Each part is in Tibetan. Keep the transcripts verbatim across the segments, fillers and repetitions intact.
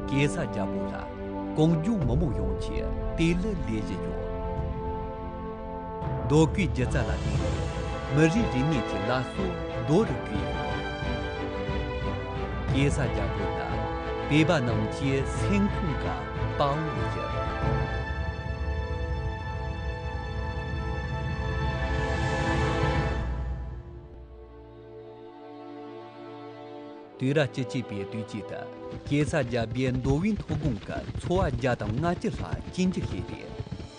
གེ་སར་རྒྱལ་པོ་ལ་གངས་ལྗོངས་མི་མང་ཡོངས་ཀྱིས་དེ་ལ་ལས་བཞིན་ཡོད། རྡོ་བརྐོས་སྒྱུ་རྩལ་ལ་བརྟེན་ནས་མི་རིགས་རིག་གནས་ཀྱི་བླ་སྲོག་རྡོ་རུ་བརྐོས་ཡོད། གེ་སར་རྒྱལ་པོ་ནི་བོད་པ་རྣམས་ཀྱི་སེམས་ཁོང་གི་དཔའ་བོ་ཡིན། དུས་རབས་བཅུ་གཅིག་པའི་དུས་དཀྱིལ་དུ་གེ་སར་རྒྱལ་པོའི་མདོ་དབུས་མཐོ་སྒང་གི་ཚོ་བ་བརྒྱ་དང་ལྔ་བཅུ་ལྷག་གཅིག་འགྱུར་བྱས་ཏེ།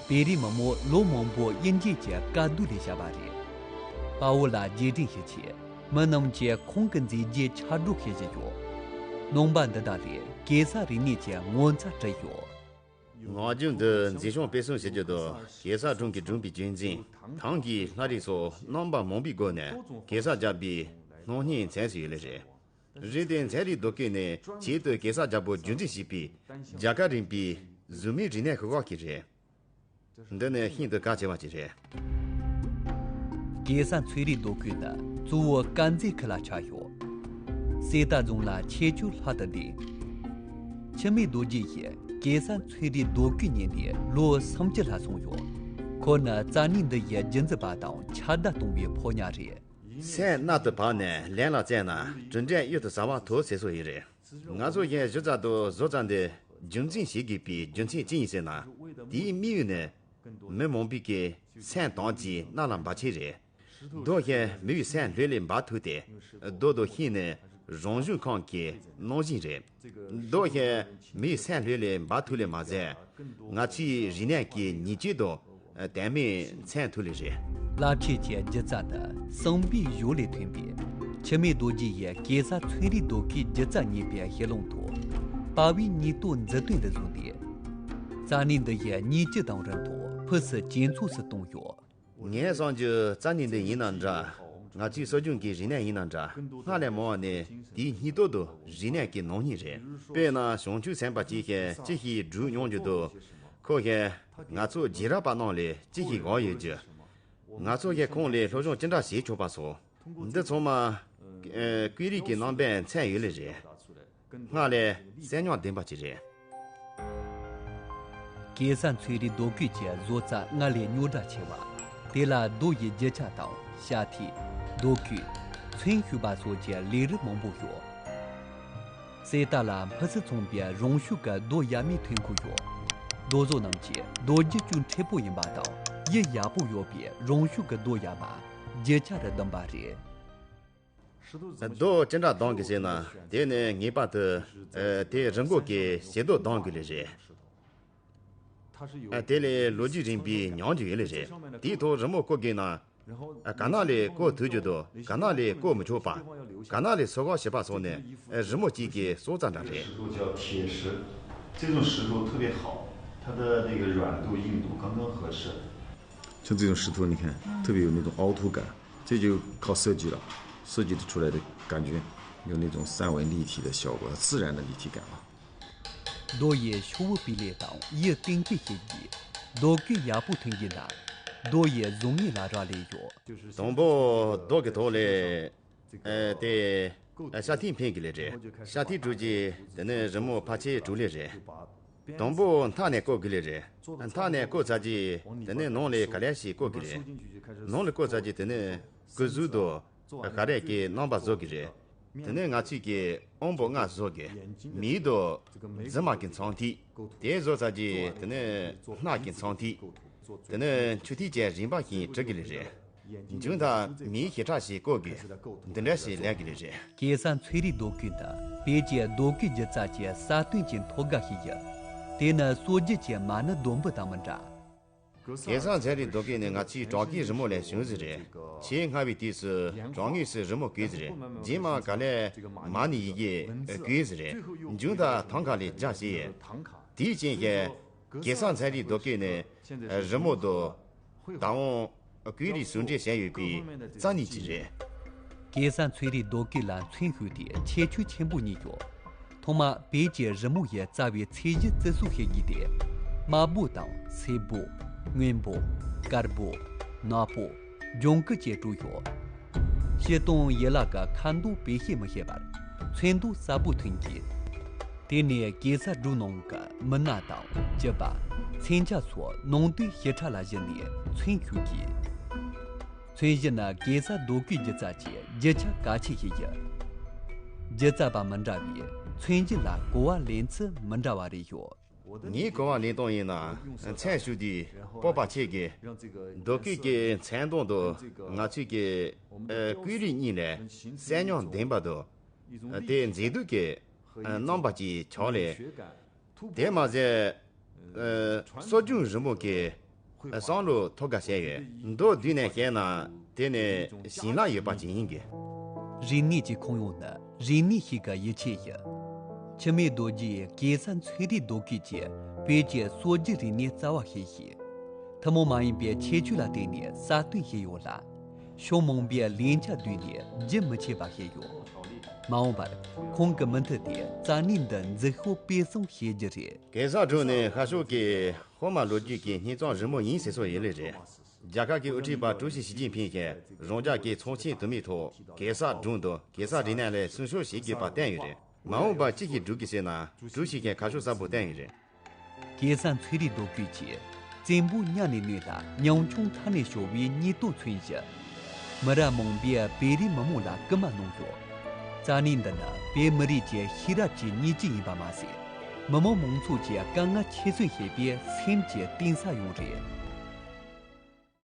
བོད་རིགས་མི་མང་ལོ་མང་པོ་དབྱིན་ཇི་གི་དཀའ་སྡུག་ལས་བཞག་པ་རེད། དཔའ་བོ་ལ་རྗེས་དྲན་ཞུ་ཆེད་མི་རྣམས་ཀྱིས་ཁོང་གི་མཛད་རྗེས་ཕྱག་སྒྲུབ་བྱེད་བཞིན་ཡོད། རྣམ་པ་འདི་དག་ལས་གེ་སར་རིག་གནས་ཀྱི་ངོ་མཚར་བྲིས་ཡོད། ངག་རྒྱུན་དུ་མཛེས་ལྗོངས་དཔེ་གསུམ་ཞེས་བརྗོད་དོ། གེ་སར་སྒྲུང་གིས་བསྒྲུངས་པའི་རྒྱུན་འཛིན། ཐང་གི་ལྷ་རིས་སོགས་རྣམ་པ་མང་པོའི་སྒོ་ནས་གེ་སར་རྒྱལ་པོའི་སྣང་བརྙན་མཚན་གསོལ་ཡོད་ལེ་རེད། རེད་དེ་མཚན་རིས་རྡོ་བརྐོས་ནས་ཆེད་དུ་གེ་སར་རྒྱལ་པོ་རྒྱུན་འཛིན་བྱས་པའི་རྒྱ་གར་རིག་པའི་གཟུགས་མེད་རིག་གནས་ཤོག་ཁག་ཅིག་རེད། འདི་ནི་ཤིན་ཏུ་གལ་ཆེ་བ་ཅིག་རེད། གེ་སར་མཚན་རིས་རྡོ་བརྐོས་ནི་གཙོ་བོ་དཀར་མཛེས་ཁུལ་ལ་ཆགས་ཡོད། གསེར་རྟ་རྫོང་ལ་ཁྱད་ཆོས་ལྷག་ཏུ་ལྡན། འཆི་མེད་རྡོ་རྗེ་ཡིས་གེ་སར་མཚན་རིས་རྡོ་བརྐོས་གཉེར་ནས་ལོ་སུམ་ཅུ་ལྷག་སོང་ཡོད། ཁོ་ནི་རྩ་གནས་འདི་ཡི་རྒྱུན་འཛིན་པ་དང་ཁྱབ་བརྡལ་གཏོང་བའི་ཕོ་ཉ་རེད། སེམས་རྣལ་དུ་བབས་ནས་ལན་ལ་བཙལ་ན་གྲུབ་འབྲས་གཡུར་དུ་ཟ་བ་ཐོབ་ཟེར་སྲོལ་ཡོད་རེད། ང་ཚོ་གཞན་ཞུ་ཙམ་དང་བཟོ་ཙམ་འདི་རྒྱུན་འཛིན་བྱེད་དགོས་པའི་རྒྱུ་མཚན་ཅི་ཡིན་ཟེར་ན། དེའི་དམིགས་ཡུལ་ནི་མི་མང་པོའི་གི་སེམས་དང་གཅིག་རྣ་ལ་འབབ་ཆེད་རེད། རྡོ་གཞན་མི་ཡི་སེམས་ལྷོད་ལས་འབབ་ཐུབ་སྟེ། རྡོ་དང་ཤིང་ནི་རང་བྱུང་ཁམས་ཀྱི་རྣམ་བཞིན་རེད། རྡོ་གཞན་མི་ཡི་སེམས་ལྷོད་ལས་འབབ་ཐུབ་ལས་མ་ཟད། ང་ཚོའི་རིག་གནས་ཀྱི་ཉིང་བཅུད་དང་དོན་སྨིན་མཚོན་ཐུབ་ལེ་རེད། རླབས་ཆེན་གྱི་སྒྱུ་རྩལ་ནི་བསམ་པའི་གཞུང་ལས་ཐོན་པའི་འཆི་མེད་རྡོ་རྗེ་ཡི་གེ་སར་མཚན་རིས་རྡོ་བརྐོས་སྒྱུ་རྩལ་གཉིས་པའི་ཤུལ་ལུང་དུ། དཔའ་བོའི་སྙིང་སྟོབས་མཛུབ་སྟོན་དུ་བཟུང་སྟེ། རྩ་གནས་འདི་ཡི་སྙིང་བཅུད་དང་རིན་ཐང་ཕུན་སུམ་ཇེ་ཚོགས་སུ་གཏོང་ཡོད། ངས་བསམ་རྒྱུ་རྩ་གནས་འདི་ཡིན་ན་འདྲ། ང་ཚོའི་སྲོལ་རྒྱུན་གྱི་རིག་གནས་ཡིན་ན་འདྲ། སྔར་ལས་མང་བ་ནི་དེའི་སྙིང་སྟོབས་དང་རིག་གནས་ཀྱི་ནང་སྙིང་རེད། དཔེར་ན་བྱང་ཆུབ་སེམས་དཔའ་ཅིག་གིས་ཅི་ཞིག་བསྒྲུབས་མྱོང་རྒྱུ་འདུག་ཁོ་གིས་ང་ཚོ་རྗེས་རབས་པ་རྣམས་ལས་ཅི་ཞིག་དགོངས་ཡོད་རྒྱུ། ང་ཚོ་གིས་ཁོང་ལས་སློབ་སྦྱོང་ཅི་འདྲ་བྱེད་ཆོག་པ་སོགས། འདི་ཚང་མ་ཨེ་བཀོད་རིས་ཀྱི་རྣམ་པས་མཚོན་ཡོད་ལེ་རེད། སྔར་ལས་གསལ་ཉམས་ལྡན་པ་ཅིག་རེད། གེ་སར་མཚན་རིས་རྡོ་བརྐོས་ཀྱི་བཟོ་རྩལ་སྔར་ལས་རྙོག་དྲ་ཆེ་བ། དེ་ལ་རྡོ་ཡི་རྒྱུ་ཆ་དང་ཤ་ཐིག་རྡོ་བརྐོས། ཚོན་བྱུག་པ་སོགས་ཀྱི་ལས་རིགས་མང་པོ་ཡོད། གསེར་རྟ་ལ་ཕུན་སུམ་ཚོགས་པའི་རང་ཤུགས་ཀྱི་རྡོ་ཡ་མའི་ཐོན་ཁུངས་ཡོད། རྡོ་བཟོ་རྣམས་ཀྱི་རྡོ་རྒྱུ་ཅུང་མཁྲེགས་པོ་ཡིན་པ་དང་ཡུ་ཡག་པོ་ཡོད་པའི་རང་ཤུགས་ཀྱི་རྡོ་ཡ་མ་རྒྱུ་ཆ་རུ་བདམས་པ་རེད། རྡོ་ཅི་འདྲ་གདང་གི་ཟེར་ན། དེ་ནི་ངེས་པར་དུ་ཨ་དེ་རི་མགོ་གི་བྱེ་རྡོ་གདང་གི་ལེ་རེད། ཨ་དེ་ལས་ལོ་རྒྱུས་རིང་པོའི་ཉམས་རྒྱུ་ཡོད་ལེ་རེད། དེའི་ཐོག་རི་མོ་བརྐོ་དགོས་ན། ཨ་ག་ན་ལས་བརྐོ་ཐུབ་རྒྱུ་དང་ག་ན་ལས་བརྐོ་མི་ཆོག་པ། ག་ན་ལས་སོ་གོ་བྱེད་པ་སོགས་ནི་ཨ་རི་མོ་གཅིག་གི་སྲོག་རྩ་འདྲ་རེད། 这个石头叫铁石，这种石头特别好，它的那个软度、硬度刚刚合适。 像这种石头，你看，特别有那种凹凸感，这就靠设计了，设计的出来的感觉有那种三维立体的效果，自然的立体感啊。 རྡོ་ཡི་ཤོག་བུ་སྤུས་ལེགས་དང་ཡུ་གཏིང་སྐྱེས་ཤིག་གིས་རྡོ་བརྐོས་ཡག་པོ་ཐོན་གྱི་ན། རྡོ་ཡི་བཟོ་ངོས་ལ་རག་ལས་ཡོད། དང་པོ་རྡོ་གི་ཐོག་ལས་ཨ་དེ་ཨ་ཤ་ཐིག་འཕེན་གི་ལེ་རེད། ཤ་ཐིག་གྲུབ་རྗེས་དེ་ནས་རི་མོ་ཕལ་ཆེར་གྲུབ་ལེ་རེད། དང་པོ་མཐའ་ནས་བརྐོ་དགོས་ལེ་རེད། མཐའ་ནས་བརྐོས་ཚར་རྗེས་དེ་ནས་ནང་ལ་ག་ལེར་ཞིག་བརྐོ་དགོས་རེད། ནང་ལ་བརྐོས་ཚར་རྗེས་དེ་ནས་སྐུ་གཟུགས་དང་ཤ་རས་ཀྱི་རྣམ་པ་བཟོ་དགོས་རེད། དེ་ནས་ང་ཚོས་ཀྱི་དབང་པོ་ལྔ་བཟོ་དགོས། མིག་དང་རྫི་མ་གི་མཚམས་ཐིག་དེ་བཟོས་ཚར་རྗེས་དེ་ནས་སྣ་གི་མཚམས་ཐིག་དེ་ནས་མཆུ་ཐིག་བཅས་རིམ་པ་བཞིན་བྲི་དགོས་ལེ་རེད། མཇུག་མཐར་མིའི་ཞེ་ཁྲག་ཞིག་བརྐོ་དགོས། འདི་འདྲ་ཞིག་ལས་དགོས་ལེ་རེད། གེ་སར་མཚན་རིས་རྡོ་བརྐོས་ནི་བོད་ཀྱི་རྡོ་བརྐོས་སྒྱུ་རྩལ་གྱི་གསར་ཐོན་གྱི་ཐོག་དགའ་ཞིག་ཡིན། དེ་ནི་སྲོལ་རྒྱུན་གྱི་མ་ཎི་བསྡོམས་པོ་དང་མི་འདྲ། གེ་སར་མཚན་རིས་རྡོ་བརྐོས་ནི་ང་ཚོའི་བྲག་བརྐོས་རི་མོ་ལས་བྱུང་ཟིག་རེད། ཆེས་སྔ་བའི་དུས་སུ་བྲག་ངོས་སུ་རི་མོ་བརྐོས་ཟིག་རེད། རྗེས་མ་ག་ལེར་མ་ཎི་ཡི་གེ་བརྐོས་ཟིག་རེད། མཇུག་མཐར་ཐང་ག་ལེར་སྦྱར་བྱས། དེའི་རྐྱེན་གྱིས་གེ་སར་མཚན་རིས་རྡོ་བརྐོས་ནི་རི་མོ་དང་། ད་འོང་བརྐོས་རིས་ཟུང་འབྲེལ་བྱས་ཡོད་པའི་རྩ་གནད་ཅིག་རེད། གེ་སར་མཚན་རིས་རྡོ་བརྐོས་ལ་མཚོན་ཤུགས་དེ་ཁྱད་ཆོས་ཆེན་པོ་གཉིས་ཡོད། ཐོག་མར་བོད་ཀྱི་རི་མོ་ཡི་རྩ་བའི་ཚད་གཞི་བརྩི་སྲུང་བྱེད་རྒྱུ་དེ། དམར་པོ་དང་སེར་པོ། སྔོན་པོ། དཀར་པོ། ནག་པོ། ལྗང་ཁུ་བཅས་དྲུག་ཡོད། སྤྱིར་བཏང་ཡན་ལག་གི་ཁ་མདོག་བེད་སྤྱོད་མི་བྱེད་པར། ཚོན་མདོག་གསལ་པོ་ཐོན་རྒྱུ། དེ་ནས་གེ་སར་སྒྲུང་ནང་གི་མི་སྣ་དང་སྤྱི་པ། མཚོན་ཆ་སོགས་ནང་དོན་ཞིབ་ཕྲ་ལ་གཞིགས་ནས་མཚོན་ཞུ་རྒྱུ། མཚོན་བྱེད་ནི་གེ་སར་རྡོ་བརྐོས་སྒྱུ་རྩལ་གྱི་རྒྱུ་ཆ་གལ་ཆེ་ཞིག་ཡིན། སྒྱུ་རྩལ་པ་མི་འདྲ་བས་མཚོན་བྱེད་ལ་གོ་བ་ལེན་ཚུལ་མི་འདྲ་བ་རེ་ཡོད། ངའི་གོ་བ་ལེན་སྟངས་ཡིན་ན། མཚན་ཞུ་དུས་སྤོབས་པ་ཆེ་གི། རྡོ་བརྐོས་ཀྱི་མཚོན་དོན་དུ་ང་ཚོས་ཀྱི་ཨ་བརྐོས་རིས་གཉིས་ལས་གསེར་ཉམས་ལྡན་པ་དང་། དེ་མཛེས་སྡུག་གི་རྣམ་པ་ཅིག་ཆགས་ལས། དེ་མ་ཟད་སྲོལ་རྒྱུན་རི་མོ་གི་བསམ་བློ་ཐོག་ག་བྱས་ཡོད། མདོར་བསྡུས་ནས་བཤད་ན་དེ་ནི་བྱིན་རླབས་ཡོད་པ་ཅིག་ཡིན་གི། རིག་གནས་ཀྱི་ཁྱོན་ཡོངས་ནི་རིག་གནས་ཤིག་གི་ཡིད་ཆེས་ཡིན། འཆི་མེད་རྡོ་རྗེས་གེ་སར་མཚོན་རིས་རྡོ་བརྐོས་ཀྱིས་བོད་ཀྱི་སྲོལ་རྒྱུན་རིག་གནས་རྩ་བ་ཤེས་ཤིང་། ཐུན་མོང་མ་ཡིན་པའི་ཁྱད་ཆོས་ལ་བརྟེན་ནས་གསར་གཏོད་བྱས་ཡོད་ལ། ཕྱོགས་མང་པོའི་ལན་ཆ་བསྡུས་ནས་རྒྱུན་མི་ཆད་པ་བྱས་ཡོད། མ་འོངས་པར་ཁོང་གི་མུ་མཐུད་དེ་རྩ་གནས་འདི་འཛུགས་སྐྲུན་སྤེལ་གསུམ་བྱེད་རྒྱུ་རེད། གེ་སར་སྒྲུང་ནི་ཤར་ཕྱོགས་ཀྱི་ཧོར་མ་ལོ་རྒྱུས་ཀྱི་སྙན་རྩོམ་རི་མོ་ཡིན་ཟེར་སྲོལ་ཡོད་ལེ་རེད། རྒྱ་གར་གྱི་དབུ་ཁྲིད་པ་ཀྲུའུ་ཞི་ཞི་ཅིན་ཕིང་གིས་རང་རྒྱལ་གྱི་ཚོགས་ཆེན་དུ་མའི་ཐོག་གེ་སར་སྒྲུང་དང་གེ་སར་རིག་གནས་ལ་སྲུང་སྐྱོབ་བྱེད་དགོས་པ་བསྟན་ཡོད་རེད། མ་འོངས་པར་ཅི་ཞིག་སྒྲུབ་དགོས་ཟེར་ན། ཀྲུའུ་ཞི་གིས་ཁ་ཕྱོགས་གསལ་པོ་བསྟན་ཡོད་རེད། གེ་སར་མཚོན་རིས་རྡོ་བརྐོས་ཀྱིས་བཙན་པོ་གཉའ་ནས་མནན་ལ་ཉམ་ཆུང་མཐའ་ནས་ཤོར་བའི་རྙེད་དོན་མཚོན་ཞིང་། མི་རབས་མང་པོས་བོད་རིགས་མི་དམངས་ལ་སྐུལ་མ་གནང་ཡོད། རྩ་གནས་འདི་ནི་བོད་མི་རིགས་ཀྱི་ཤེས་རབ་ཀྱི་གཉེར་ཅན་ཡིན་པ་མ་ཟད། མི་དམངས་མང་ཚོགས་ཀྱི་དཀའ་ངལ་ཁྱད་གསོད་བྱེད་པའི་སེམས་ཀྱི་གཏིང་ས་ཡང་རེད།